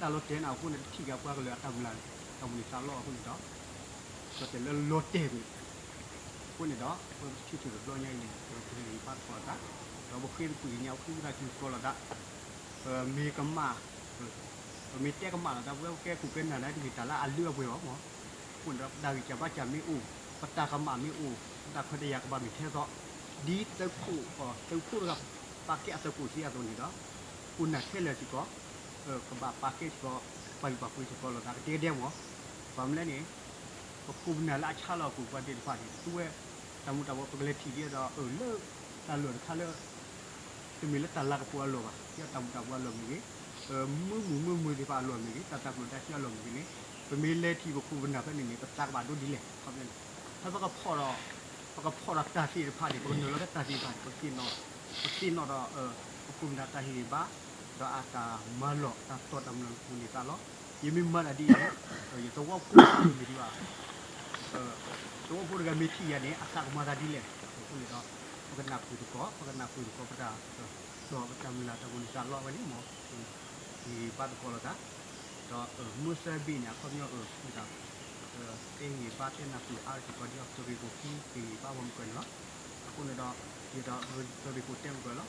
တၢ်လီၤတဲာ်န့ၣ်အဃိန့ၣ် တထံၣ်က့ၤအပှၤကလုာ်အတၢ်မုၢ်လၢ် တၢ်မုၢ်လၢ်သးလီအဃိန့ၣ်ဒီး ကတဲာ်လၢလီၤတဲာ်ကွံာ် အဃိန့ၣ်ဒီး ပှၤပထံၣ်ထီၣ်တဘျီညါအံၤန့ၣ် ပကဟ့ၣ်ဘါသကိးသး ဒီးပဃ့သကွံာ်ကညး ပဃ့ဝံသးစူၤသကိးလိာ်သး ပမ့ၢ်ကမၣ် ပမ့ၢ်တဲကမၣ်လိာ်သး ပဝဲပကဲခိၣ်ကဲနၢ်န့ၣ် တမ့ၢ်တၢ်လၢအလုၢ်အပှ့ၤဘၣ်မး. အဃိန့ၣ်ဒီး ပတၢ်ဂံၢ်စၢ်ဘါစၢ်မ့ၢ်အိၣ် ပတၢ်ကမၣ်မ့ၢ်အိၣ် ပတၢ်ခွဲးတၢ်ယာ်ကဘၣ်မ့ၢ်ထဲသိး ဒ်သုးခိၣ် သုးခိၣ်တဂၤ ပာ်ကဲအသုးခိၣ်သ့အသိးန့ၣ်ဒီး ခိၣ်နၢ်ခဲလၢာ်စ့ၢ်ကီး ကဘၣ်ပာ်ကဲစ့ၢ်ကီး ပာ်လုၢ်ပာ်ပှ့ၤစ့ၢ်ကီးလိာ်သးကဒဲကဒဲမး. ဘၣ်မနုၤလဲၣ်န့ၣ် ပခိၣ်ပနၢ်လၢအဆါလီၤအခိၣ်ပှၤသ့ၣ်တဖၣ်န့ၣ် သုဝဲ တၢ်မူၤတၢ်ဘှီး ပကလဲၤထံၣ်ဒ်သိး အၢ လၢ တၢ်လီၢ်တခါလၢ တမ့ၢ်လၢတၢ်လၤကပီၤအလီၢ်ဘၣ်, ဒ်တၢ်မူၤတၢ်ဘှီးအလီၢ်မ့ၢ်ဂ့ၤ, မုာ်မုာ်မုာ်မုာ်သ့ၣ်တဖၣ်အလီၢ်မ့ၢ်ဂ့ၤ, တၢ်သးကျိၤတၢ်စ့အလီၢ်မ့ၢ်ဂ့ၤန့ၣ် ပမ့ၢ်လဲၤထံၣ်ပခိၣ်ပနၢ်ဖဲန့ၣ်န့ၣ် ပသးကဘၣ်ဒိဒ်လဲၣ်. ဖဲပကဖီၣ်ဒီး ပကဖီၣ်ဒီးတၢ်သ့ၣ်တဖၣ်န့ၣ် ပကနုာ်လီၤဖဲတၢ်သ့ၣ်တဖၣ်န့ၣ် ပကသ့ၣ်နီၣ် ပကသ့ၣ်နီၣ်ဒီး ပခိၣ်ပနၢ်တၢ်ဟ့ၣ်ဂံၢ်ဘါ ဒီးအတၢ်မၤလီၢ်တၢ်တီၢ်တၢ်မုၢ်လၢ်လၢပူၤန့ၣ်သးလီၤ. ယမ့ၢ်မၤတၢ်ဒ်အံၤန့ၣ် ယသဝီဖိတဂၤမ့ၢ်ဒံးဘၣ် သဝီဖိတဂၤမ့ၢ်ထံၣ်ယၤန့ၣ် အသးကမၤသးဒ်လဲၣ်. အဃိန့ၣ်ဒီး ပကနၢ်ပၢၢ်သကိး ပကနၢ်ပၢၢ်သကိးပတၢ် ဒီးပတၢ်မုၢ်လၢ်တၢ်မုၢ်လၢ်သးလီဝဲန့ၣ်မး ဟ့ၣ်ဂံၢ်ဘါသကိးလိာ်သး ဒီးမုၢ်စၢဘ့ၣ်န့ၣ် အခီပညီအၢ မ့ၢ်တၢ် တဲဂံၢ်ဘါတဲနၢ်ပၢၢ်အါစ့ၢ်ကီးဒ်အသုးရ့ၣ်ခိၣ်ခံ ဟ့ၣ်ဂံၢ်ဘါဝဲမုၢ်ကၢန့ၣ်လီၤ. အဃိန့ၣ်ဒီး ယဒီးသုးရ့ၣ်ခိၣ်တဲမုၢ်ကၢလီၤ.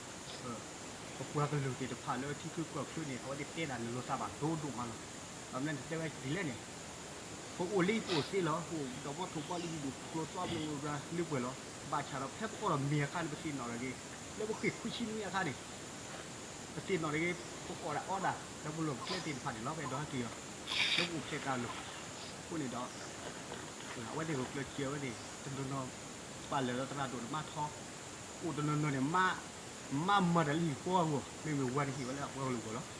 ပပှၤကလုာ်သ့ၣ်တဖၣ်လၢထံချၢကီၢ်ချၢန့ၣ် အဝဲသ့ၣ်တဲတၢ်န့ၣ်လိာ်သးဘၣ်ဒိဒိၣ်မးလီၤ. ဘၣ်မနုၤန့ၣ် တဲဝဲဒ်လဲၣ်န့ၣ် ပအိၣ်လံပအိၣ်သ့လီၤ. ပအိၣ်ဒီးဘီထိၣ်ဘီလံၤဒူၣ်ဒူၣ် ကျိၤသွါဘျီဘျီလၢပှဲၤလီၤ. ဘၣ်ဆၣ်ဒီးဖဲပအီၣ်ဒီးမ့ၤအခါန့ၣ် ပသ့ၣ်နီၣ်ထီၣ်က့ၤ လၢပဃ့ၢ်ခွံဆံနွံအခါန့ၣ် ပသ့ၣ်နီၣ်ထီၣ်က့ၤ ပအီၣ်ဒၣ်အီဒၣ် ဒီးပလီၢ်ပကျဲသ့ၣ်တဖၣ်န့ၣ်လီၤ. ပအဲၣ်ဒိးဟဲက့ၤအီၤ လၢပအိၣ်ဖျဲၣ်တၢ်လီၢ် အဃိန့ၣ်ဒီး အဝဲသ့ၣ်ဂုာ်ကျဲးစၢးဝဲန့ၣ် တနီၤနီၤ ပာ်လၢာ်ဒီးသရၣ်ဒိၣ်တမါထီ အိၣ်တနီၤနီၤန့ၣ် မါမၤတၢ်လၢဟံၣ်ဃီအဂီၢ် မ့မ့ၢ်ဝၤန့ၣ်ဟ့ၣ်ဝဲလၢအပှၤကလုာ်အဂီၢ်လီၤ.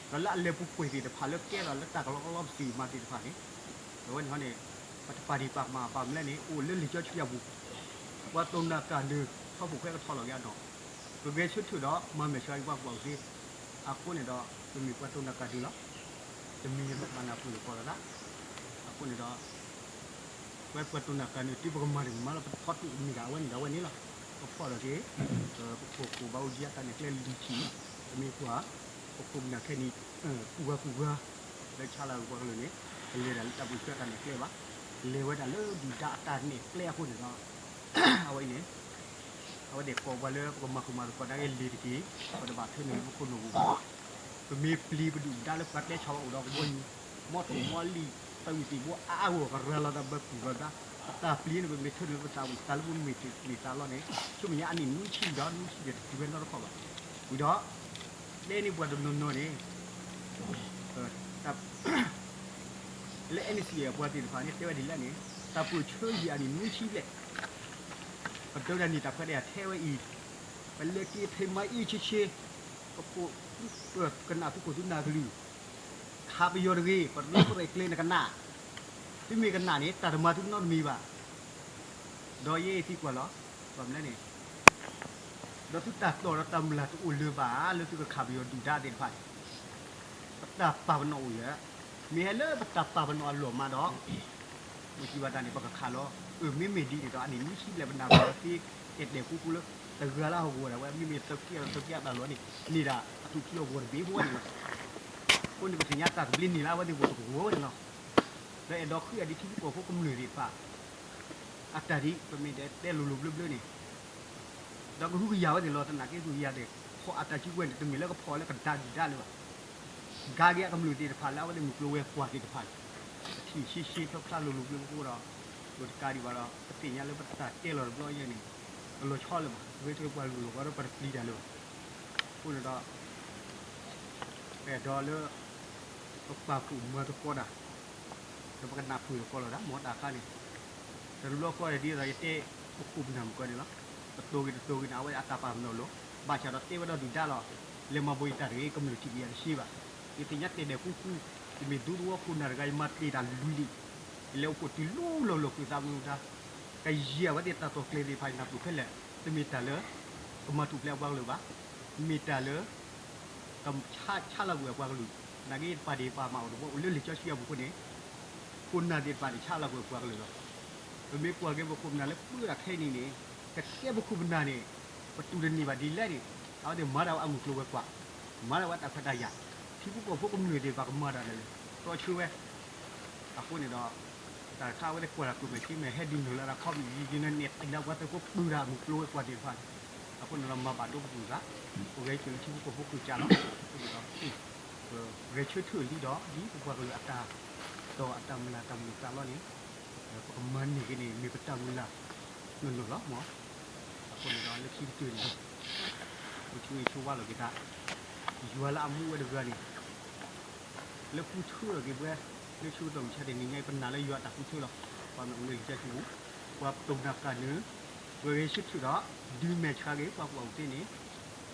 ဒီးလၢအလဲၤပူၤကွံာ်သ့ၣ်တဖၣ်လၢကဲထီၣ်လၢတၢ်ကလီကလီပသ့ၣ်မၤသ့ၣ်တဖၣ်န့ၣ် အဝဲန့ၣ်ဟီန့ၣ် ပတပာ်ဒံးပာ်ကမၣ်ဘၣ်မနုၤလဲၣ်န့ၣ် အိၣ်လၢလံာ်စီဆှံအပူၤ ပှၤတိၢ်နၢ်ကၢ်ဒုး ထီၣ်ဖိၣ်ဃဲကထီၣ်လီၤက့ၤအနီၢ် ပဂဲၤဆၢထၢၣ်ဒီးမၤမဲာ်ဆှးက့ၤပှၤကူၣ်ဘၣ်ကူၣ်သ့ အဃိန့ၣ်ဒီး ပမ့ၢ်ပှၤတိၢ်နၢ်ကၢ်ဒုးလီၤ. တမံၤဘၣ်နၢ်ပၢၢ်သကိးလိာ်သး အဃိန့ၣ်ဒီး ပှၤပှၤတိၢ်နၢ်ကၢ်ဒုး တုၤပကမၤတမံၤမၤလီၤ ပထီတူာ်တမံၤဂ့ၤ အဝဲန့ၣ်ဒီးအဝဲန့ၣ်လီၤ. ပဖီၣ်ဒီးက့ၤ ပခိၣ်ကိၣ်ဘၣ်အိၣ်ဒံးအတၢ်နဲၣ်ကျဲလံၤထံး ပမ့ၢ်ကွၢ် ပခိၣ်ပနၢ်ခဲနံၤ ကူၣ်ဝါကူၣ်ဝါ လၢဆါလၢပှၤကလုာ်န့ၣ် ပလဲၤတၢ်လၢတၢ်ပၢဆှၢတၢ်နဲၣ်ကျဲဘၣ် လဲၤဝဲဒၣ်လၢဒုၣ်ဒါအတၢ်နဲၣ်ကျဲအဃိန့ၣ်ဒီး အဝဲအံၤန့ၣ် အဝဲသ့ၣ်ကိးပှၤလၢပကမၤဃုာ်မၤသကိးတၢ်ဂ့ၢ်လံၤတက့ၢ် ပတဘၣ်ထၢနုာ်လၢပခိၣ်နူာ်ပူၤဘၣ်. ပမ့ၢ်ပျံၤပဒုၣ်ပဒါလၢပှၤတဲဆါဝဲအိၣ်ဒီးကဘီယူၤ မီထိၣ်မီလံၤ သုးမုၢ်သံၣ်ဘိအါအါဂီၢ် ကရၤလီၤသးဘၢပူၤဘၢဘါ ပတၢ်ပျံၤန့ၣ် ပမ့ၢ်ထၢနုာ်လၢပသးပူၤ တၢ်လၢပမ့ၢ်တ့ၢ်မ့ၢ်သးလီန့ၣ် ဆူမဲာ်ညါအနံၣ်နွံဆံဒီးနွံဆံဒီးတတုၤဝဲနီတခီၣ်ဘၣ်. ဝံၤဒီး တဲန့ၢ်ပှၤတနီၤနီၤန့ၣ် လၢ NCA အပှၤသ့ၣ်တဖၣ်န့ၣ် တဲဝဲဒ်လဲၣ်န့ၣ် တၢ်ပၢၢ်ဆၢယံာ်အနံၣ်နွံဆံဘျဲၣ် ပဒၢတၢ်န့ၢ်တၢ်ခွဲးတၢ်ယာ်ထဲဝဲအံၤ ပလဲၤက့ၤဖံးမၤအ့ၣ်ဆ့ဆ့ ပကနၣ်သုးခိၣ်သုးနၢ်ကလုၢ် ခးပယီၤတဂ့ၤ ပတဘျီပရဲၣ်ကျဲၤနကနၣ် သုမ့ၢ်ကနၣ်န့ၣ် တၢ်တမၤသုနီတမံၤဘၣ်. ဒီးယဲအံၤသံကွၢ်လီၤ ဘၣ်မနုၤလဲၣ်န့ၣ် ဒီးသုတၢ်တီၢ်ဒီးတၢ်မုၢ်လၢ်တအိၣ်လၢၤဘၣ် လၢသုကခးပယီၤဒုၣ်ဒါသ့ၣ်တဖၣ်န့ၣ် ပတၢ်ပာ်ပနီၣ်အိၣ်ယဲၢ် မ့ၢ်ဟဲလၢပတၢ်ပာ်ပနီၣ်အလီၢ်မးဒီး ပထံၣ်ဘၣ်တၢ်န့ၣ် ပကခးလီၤ. အၢ မ့မ့ၢ်ဒ်န့ၣ်ဒီး အနံၣ်နွံဆံဘျဲၣ် ပနၢ်ပၢၢ်သ့ တဲာ်တဲာ်ဃူဃူလၢ တဂၤလၢအဂီၢ်ဒၣ်ဝဲ မ့မ့ၢ်သုးက့ဒီးသုးက့အတၢ်လီၢ်န့ၣ် န့ၢ်ဒၣ်အထူၣ်ဖျိအဂီၢ်တဘ့ၣ်ဖိဝဲန့ၣ်လီၤ. အဃိန့ၣ် ပသ့ၣ်ညါတၢ်သဘျ့န့ၣ်လၢအဝဲသ့ၣ်ဂီၢ်တကဝီၤဝဲန့ၣ်လီၤ. ဒီးအဲၣ်ဒိးဃုအီၤဒ်ထံဖိကီၢ်ဖိကမျၢၢ်သ့ၣ်တဖၣ် အတၢ်ဒ် ပမ့ၢ်တဲတဲလိၤလိၤဘျၢဘျၢန့ၣ် ဒီးကဟုကယာ်ဝဲသ့ၣ်လီၤ. သနာ်က့ ဟုကယာ်သ့ၣ် ဖီၣ်အတၢ်စုကဝဲၤန့ၣ် တမ့ၢ်လၢကဖီၣ်လၢကဒါဒုၣ်ဒါလၢၤဘၣ်. ကါက့ၤအကမျၢၢ်သ့ၣ်တဖၣ်လၢအဝဲသ့ၣ်မုၢ်ကျိၤဝဲၤကွာ်သ့ၣ်တဖၣ်န့ၣ် ပထံၣ်ရှဲရှဲဖျါဖျါလိၤလိၤဘျၢဘျၢအဃိဒီး ပတကးဒံးဘၣ်ဒီး ပသ့ၣ်ညါလၢပတၢ်တဲလီၤတဘျီညါန့ၣ် ကလီၤဆီလၢၤဘၣ်. ဂ့ၤထၢၣ်ပှၤလူၤလီၤဃီဒီးပတပျံၤတၢ်လၢၤဘၣ်. အဃိန့ၣ်ဒီး ပအဲၣ်ဒိးလၢ ပပာ်ဖှိၣ်မၤသကိးတၢ် ဒီးပကနၢ်ပၢၢ်သကိးလိာ်သး မ်တၢ်ခါန့ၣ် တဘျီဃီဒ်သိးယတဲ ပခိၣ်ပနၢ်မုၢ်ကီၢ်န့ၣ်လီၤ. ပတိၢ်ဂ့ၤတတိၢ်ဂ့ၤန့ၣ် အဝဲအတၢ်ပာ်ပနီၣ်လိၤ ဘၣ်ဆၣ်ဒီးတဲဝဲဒီးဒုၣ်ဒါလီၤ. လဲၤမၤဘိးယတၢ်တဂ့ၤ ကမျၢၢ်ထံၣ်က့ၤယၤတရှဲဘၣ်. ယသ့ၣ်ညါတဲာ်ဒဲးဃူဃူ ယမ့ၢ်ဒူသဝီခိၣ်နၢ်တဂၤ ယမၤတ့ၢ်တၢ်လွံၢ်လံ. ယလဲၤအိၣ်ဖှိၣ်တုၤလီၤလီၤလီၤဃုာ်သးမုၢ်ဒါ ကယံာ်အဝဲသ့ၣ်တၢ်တီၢ်ကျဲၤသ့ၣ်တဖၣ် ယနၢ်ပၢၢ်ဖဲလဲၣ် တမ့ၢ်တၢ်လၢ ကမၤထူၣ်ဖျဲးအပှၤကလုာ်ဘၣ်. မ့ၢ်တၢ်လၢ ကဆါလီၤကွံာ်အပှၤကလုာ်, နာ်က့ ပာ်ဒ့ၣ်ပာ်မးအိၣ်တဘျီ အိၣ်လၢလံာ်စီဆှံအပူၤအဃိန့ၣ်, ခိၣ်နၢ်သ့ၣ်တဖၣ်န့ၣ် ဆါလီၤကွံာ်အပှၤကလုာ်လီၤ. ပမ့ၢ်ကွၢ်က့ၤပခိၣ်ပနၢ်လၢပၢတၢ်ခဲအံၤန့ၣ်န့ၣ်, ကကဲပခိၣ်ပနၢ်န့ၣ် ပတူၢ်တန့ၢ်ဘၣ်ဒ်လဲၣ်န့ၣ်, အဝဲသ့ၣ်မၤတၢ်ဝဲအမုၢ်ကျိၤဝဲၤကွာ်, မၤတၢ်ဝဲတၢ်ခွဲးတၢ်ယာ်, ထံဖိကီၢ်ဖိကမျၢၢ်သ့ၣ်တဖၣ်ကမၤတၢ်ဒ်လဲၣ် တြီဆၢဝဲ. အဃိန့ၣ်ဒီး တၢ်တခါအဝဲသ့ၣ်ကွၢ်တၢ်ကျိၤမဲာ်ဆ့မဲာ် ဟဲဒုးနုာ်လီၤတၢ်ခီပညီ ယနနဲၣ်သံလၢပှၤသုးဖိ ပၢတၢ်မုၢ်ကျိၤဝဲၤကွာ်သ့ၣ်တဖၣ်န့ၣ် အဃိန့ၣ်ဒီး မၤဘၣ်ဒိပပှၢ်သး, ပဂဲၤဆၢထၢၣ်လၢထံဖိကီၢ်ဖိကလုာ်စ့ၢ်ကီးလီၤ. အဃိန့ၣ်ဒီး ပဂဲၤဆၢထၢၣ်လံဒီး ဒ်ပပှၤကလုာ်အတၢ်တိာ်အတၢ်မုၢ်လၢ်တၢ်မုၢ်လၢ်သးလီန့ၣ် ပကမၤန့ၢ်က့ၤန့ၣ် မ့ၢ်ပတၢ်မုၢ်လၢ်နီၢ်နီၢ်လီၤမး. အဃိန့ၣ်ဒီး လၢခံကတၢၢ်န့ၣ် ပဆိၣ်ဂ့ၤဆိၣ်ဝါလီၤက့ၤသး ယွၤလၢအမူဝဲတဂၤန့ၣ် လၢဃုထၢထီၣ်က့ၤပှၤ လၢဆၢကတီၢ်မုၢ်ဆါတနံၤညါအံၤ ပနာ်လၢယွၤအတၢ်ဃုထၢလီၤ. ပှၤမ့ၢ်အိၣ်လၢယကၢၢ်ဆူၣ်ပူၤ ပှၤပတိၢ်နၢ်ကၢ်နၢ ပဂဲၤဆၢထၢၣ်ဒီး ဒုးမဲာ်ဆှးက့ၤ ပှၤကူၣ်ဘၣ်ကူၣ်သ့န့ၣ်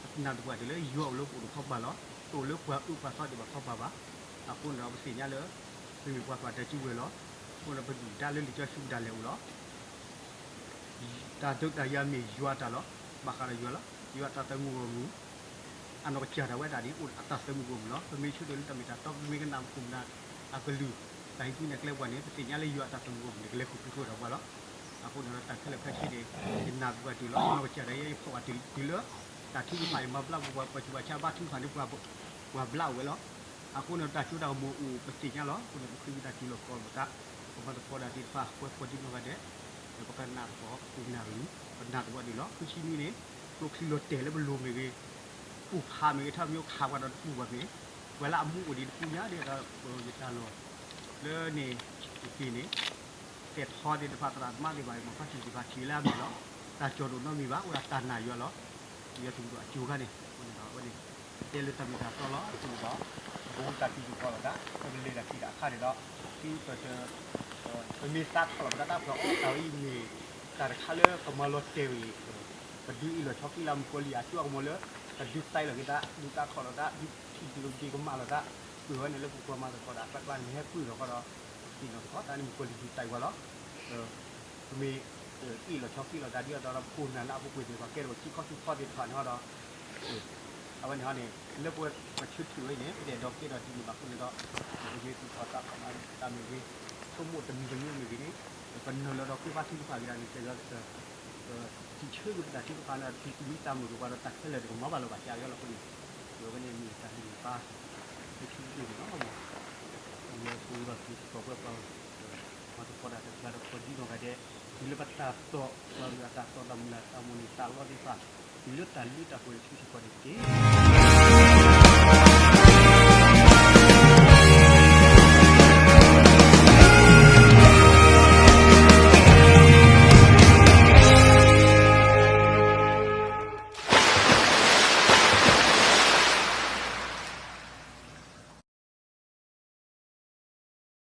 ပနာ်သပှၢ်တၢၢ်လၢယွၤအိၣ်လၢပအိၣ်တခီပၤလီၤ. တအိၣ်လၢပှၤအၢပှၤသီဒံးဘၣ်ခီပၤဘၣ်. အဃိန့ၣ်ဒီး ပသ့ၣ်ညါလၢ ပမ့ၢ်ပှၤကွၢ်တၢ်စုကဝဲၤလီၤ. အဃိန့ၣ်ဒီး ပဒုၣ်ဒါလၢလံာ်စီဆှံပူၤဒၣ်လဲာ်အိၣ်လီၤ. တၢ်ဒုးတၢ်ယၤမ့ၢ်ယွၤအတၢ်လီၤ. ဘၣ်ဃးဒီးယွၤလီၤ. ယွၤအတၢ်သးမုၢ်ဂီၢ်မုၢ် အနီၢ်ကစၢ်ဒၣ်ဝဲဒၣ်န့ၣ် အိၣ်ဒီးအတၢ်သးမုၢ်ဂီၢ်မုၢ်လီၤ. ပမ့ၢ်ဆၢထၢၣ်လၢတၢ်မ့ၢ်တၢ်တီ ပမ့ၢ်ကနၣ်မူခိၣ်မနၤအကလုၢ် တၢ်ဟံးကွံန့ၣ်ကျဲပှၤန့ၣ် ပသ့ၣ်ညါလၢယွၤအတၢ်သးမုၢ်ဂီၢ်မုၢ်န့ၣ် ကလဲၤဃုာ်ဃုာ်ထီၣ်ဒီးပှၤလီၤ. အဃိန့ၣ်ဒီး တၢ်ခဲလၢာ်ခဲဆ့န့ၣ် ယနာ်သပှၢ်တၢၢ်လီၤ. အနီၢ်ကစၢ်ဒၣ်ယဲ ယဖီၣ်ဘၣ်တုၤလၢ တၢ်ထုကဖၣ်အံၤ မၤဘျါပှၤ ပှၤဆူးပှၤဆါဘါထုကဖၣ်န့ၣ် ပှၤဘျါအိၣ်ဝဲလီၤ. အဃိန့ၣ်ဒီး တၢ်စိတၢ်ကမီၤအိၣ် ပသ့ၣ်ညါလီၤ. အဃိန့ၣ် ပဃ့ဝံသးစူၤလီၤကီၢ်ပသး ပမၤသကိးတၢ်သ့ၣ်တဖၣ် ပှၤကိးဒ်နီၢ်ဂၤဒဲး ပကနၣ်သကိး ပနာ်ကလုၢ် ပနာ်သပှၢ်တၢၢ်လီၤ. ဃုဆံနွံန့ၣ် ကျိချံလီၤတဲာ်လၢပလိၤမ့ၢ်ဂ့ၤ ပူၤဖးမ့ၢ်ဂ့ၤ ထီၣ်မ့ၢ်အိၣ်ခးပှၤဒီးတပူၤဘၣ်မ့ၢ် ပှၤလၢအမူအိၣ်ဒံးတပူၤညါဒီး ယတၢ်လီၢ် လၢန့ၣ် ယက့ၤန့ၣ် ပဲာ်ထီသ့ၣ်တဖၣ် သရၣ်သမါသ့ၣ်တဖၣ် မၤဖါတံၢ်သ့ၣ်တဖၣ်ထံၣ်လၢအမ့ၢ်လီၤ. တၢ်ကၠီၣ်ဒိၣ်နီတမံၤဘၣ် အိၣ်ဒီးတၢ်နာ်ယွၤလီၤ. ယွၤသူၣ်ဒိၣ်အစိၤခါန့ၣ် အဃိန့ၣ်ဒီး အဝဲန့ၣ် တဲလၢတၢ်မ့ၢ်တၢ်တီလီၤ. အဃိန့ၣ်ဒီး ပကဝံသးစူၤစ့ၢ်ကီးလိာ်သး ပကလဲၤတၢ်ခံတၢ်အခါန့ၣ်ဒီး သုပတ ပမ့ၢ်သးထီၣ်လီၤပသးတၢ်ပှၤအီၣ်တၢ်ဝဲအံၤမ့ၢ် တၢ်တခါလၢကမၤလီၤတဲာ်ဝဲအံၤ ပဒုးအ့ၣ်လိာ်ဆိးက့လိာ်မုၣ်ကီၤလံၢ်အစိအကမီၤလၢ ပဒုးသးလီၤက့ၤသး ဒုးသးထီၣ်လိာ်သး ဒုးထံၣ်ဒုးက့ၤကမၣ်လိာ်သး ပှ့ၤဝဲန့ၣ်လၢပပှၤမၤသကိးတၢ်အကျါကျါန့ၣ် ဟဲပှ့ၤထီၣ်ဃီဒီး ပသ့ၣ်နီၣ်ထီၣ်သးန့ၣ် မုၣ်ကီၤလံၢ်ဒုးသးဝဲလီၤ. ပမ့ၢ် အ့ၣ်လိာ်ဆိးက့လိာ်သးဒ်အသိးဒီး ပခိၣ်နၢ်လၢအပူၤကွံာ်သ့ၣ်တဖၣ် ကဲထီၣ်ထံကီၢ်ထံကီၢ်သ့ၣ်တဖၣ်န့ၣ်ဒီး အဝဲန့ၣ်ဟီန့ၣ် လၢပဝဲပဆၢထၢၣ်ဝဲအံၤန့ၣ် ပတအဲၣ်ဒိးကဲထီၣ်ဒ်န့ၣ်ဘၣ်အဃိန့ၣ်ဒီး ပမ့ၢ်သူၣ်ထီၣ်သးထီၣ်မၤသးမ့ၢ်ဂ့ၤ ဆိကမိၣ်တမံၤတမံၤမ့ၢ်ဂ့ၤန့ၣ် ပနုာ်လီၤဒီးဃ့ဘါထုကဖၣ်က့ၤဒၣ်န့ၣ် ကစၢ်ယွၤကစၢ် စံးဆၢက့ၤပတၢ်ထုကဖၣ်န့ၣ် တုၤသူၣ်မံသးမုာ်က့ၤပှၤဒီးတၢ်ခဲလၢာ်တကမၤဘၣ်လၢၤဘၣ် ကစၢ်ယွၤလီၤအဃိန့ၣ် အဝဲန့ၣ်မ့ၢ်တၢ်ဂ့ၢ်တဖၣ် လၢခံကတၢၢ်န့ၣ်လီၤ. ယွၤဆိၣ်ဂ့ၤဘၣ်သုစ့ၢ်ကီးပှၤ ပှၤမၤသကိးတၢ်တဂၤဒီးကိးဒ်နီၢ်ဂၤဒဲး တုၤလၢပတၢ်တိာ် ပှၤဂုၤအတၢ်တိာ်တၢ်မုၢ်လၢ်တၢ်မိၣ်န့ၢ်သးလီသ့ၣ်တဖၣ် တုၤလၢတၢ်လၢတၢ်ပှဲၤတဆူစ့ၢ်ကီးန့ၣ်တက့ၢ်.